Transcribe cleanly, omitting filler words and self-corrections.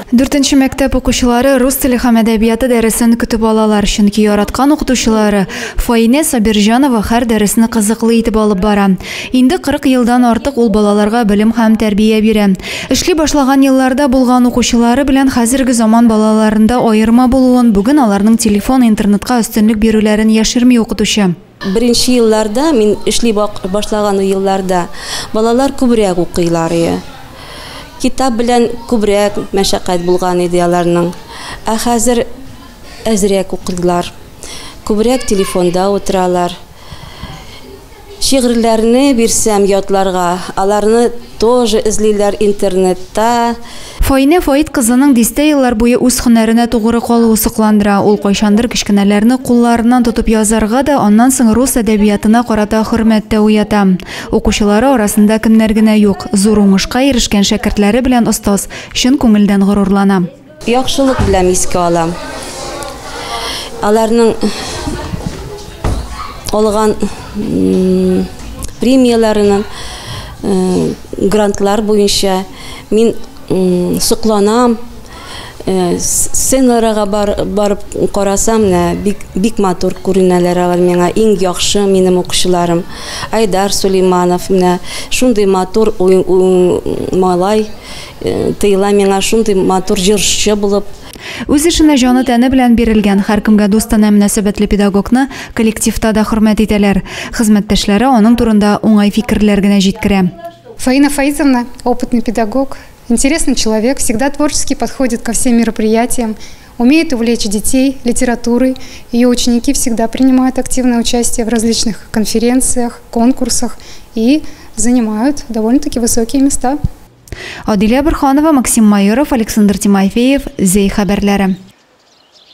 Дүртенче мәктәп укучылары рус теле һәм әдәбияты дәресен көтеп алалар, чөнки яраткан укытучылары Фаинә Сабирҗанова һәр дәресне кызыклы итеп алып бара. Инде 40 елдан артык ул балаларга белем һәм тәрбия бирә. Эшли башлаган елларда булган укучылары белән хәзерге заман балаларында аерма булуын, бүген аларның телефон, интернетка өстенлек бирүләрен яшерми укытучы. Беренче елларда, мин эшли башлаган елларда, балалар күбрәк укыйлар иде. Китап белән күбрәк мәшәкать булган иде аларның. Ә хәзер әзрәк укыйлар. Күбрәк телефонда утыралар. Шигырьләрне бирсәм ятларга, аларны тоже эзлиләр интернетта. Фаинә Фаит кызының дистә еллар буе үз һөнәренә тугры калуы сокландыра. Ул кайчандыр кечкенәләрне кулларыннан тотып язарга да, аннан соң рус әдәбиятына карата хөрмәт тә уята. Укучылары арасында кемнәр генә юк. Зур уңышка ирешкән шәкертләре белән остаз чын күңелдән горурлана. Яхшылык белән искә алам. Аларның алган премияләренең, грантлар буенча мин сокланам. Сценаларга барып карасам, менә бик, бик матур күренәләр алар миңа. Иң яхшы минем укучыларым. Айдар Сулейманов, менә шундый матур малай, тыела миңа шундый матур җырчы булып. Үз эшенә җаны тәне белән бирелгән, һәркемгә дустанә мөнәсәбәтле педагогны коллективта да хөрмәт итәләр. Хезмәттәшләре аның турында уңай фикерләр генә җиткерә. Фаина Фаизовна опытный педагог, интересный человек, всегда творчески подходит ко всем мероприятиям, умеет увлечь детей литературой. Ее ученики всегда принимают активное участие в различных конференциях, конкурсах и занимают довольно-таки высокие места. Адилә Борханова, Максим Майоров, Александр Тимофеев, Зәй хәбәрләре.